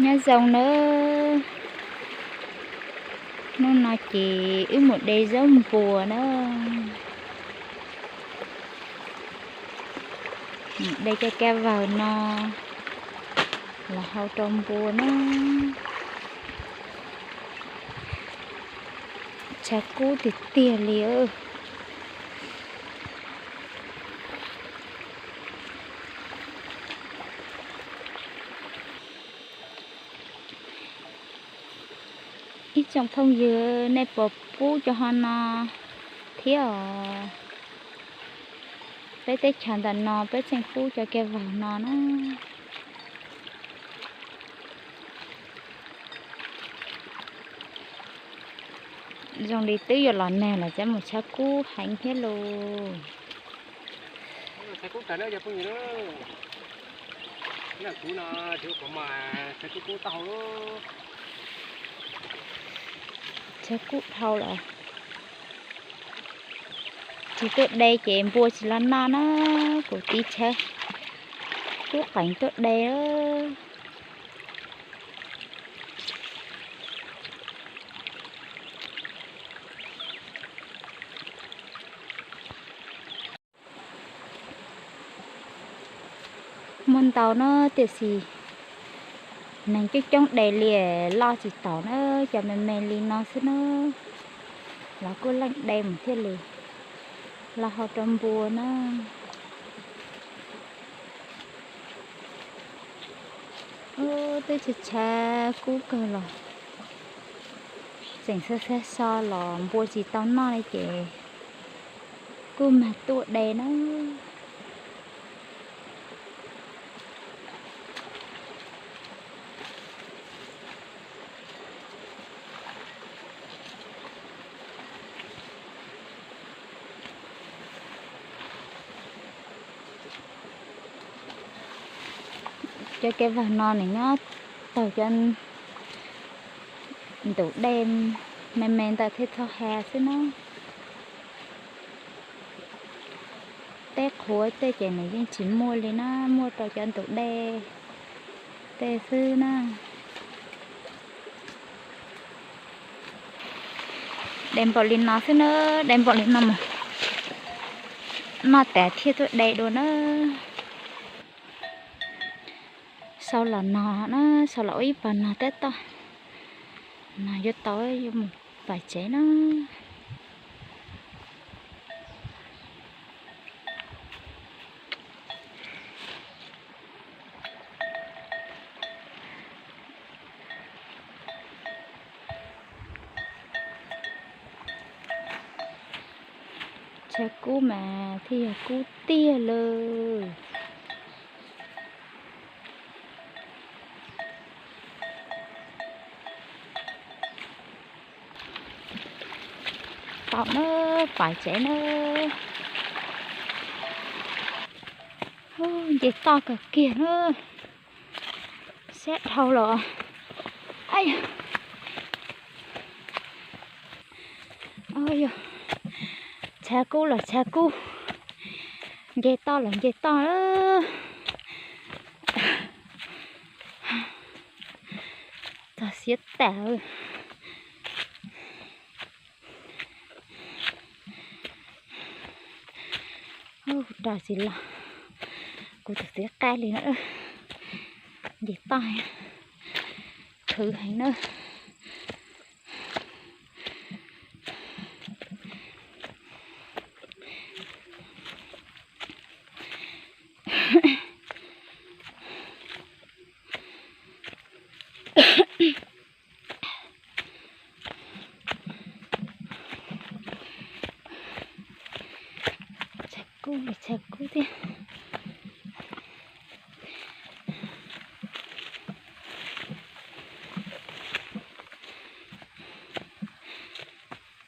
Nyob zoo nawb, hnub no ces wb mus de zaub npua na. De cov kab vawg no los hau rau npua na. Tshav kub tiag tiag li. Ib tsoom phooj ywg, nej puas pub cov ho no thiab os? Peb teb chaws ntawm no peb tseem pub cov kab vawg no na. Zoo li twb yuav los nag los cas mus tshav kub heev thiab lauj. Tshav kub dhau lawm. Tsis tuaj de ces npua tsis los noj na. Kuv tiv tshav kub qees tuaj de. Muaj ntau na, tiam sis neeg coob coob de li loj tsis taus na, cov me me li no xwb na. Los kuj leej de mus thiaj li los hau rau npua na. Twb tshav tshav kub kawg los tseem xab xab so los npua tsis tau noj li ces kuj mag tuaj de na. Cov kev vag no nws nyob taug cov ntug dej me me ntawd thiaj txhoj ha xwb na. Teb qhuav tej ces nws yeej tsis muaj li na, muaj rau cov ntug dej tej xwb na. De npaum li no xwb na, de npaum li no mas noj tas thiaj tuaj de dua na. Sau los no na, sau los ua ib pas no tab tom no yuav tau yuav mus pais tsev na. Tshav kub mas thiaj yog kub tiag lawm. Tau na, pais tsev na. Nce toj kawg kiag na. Siab dhau los. Tshav kub los tshav kub, nce toj los nce toj. Txog siab tas. Ua rau tsis los kuv tus txiv qab li na. Nce toj khwv heev na. Tshav kub li tshav kub thiab.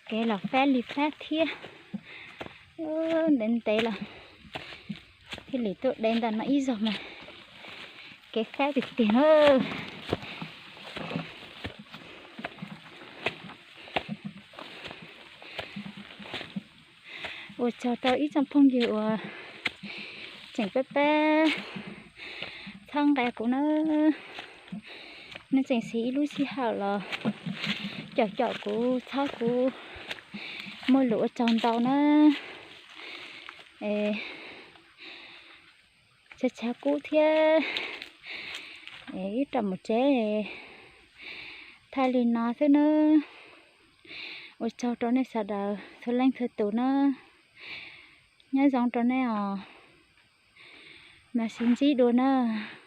Kev los fab li fab thiab. Ntev ntev los thiaj li tuaj de ntawm no ib zaug mas kev fab tiag tiag na. Ua tsaug rau ib tsoom phooj ywg uas tseem pab pab txhawb nqa kuv na. Nej tseem siv ib lub sij hawm los caum caum kuv, txhawb kuv, muaj lus ua tsaug ntau na. Tshav tshav kub thiab, ib ram mus tsev thaij li no xwb nawb. Ua tsaug rau nej sawv daws txhua leej txhua tus nawb. Nyob zoo rau nej os. Mam sib ntsib dua nawb.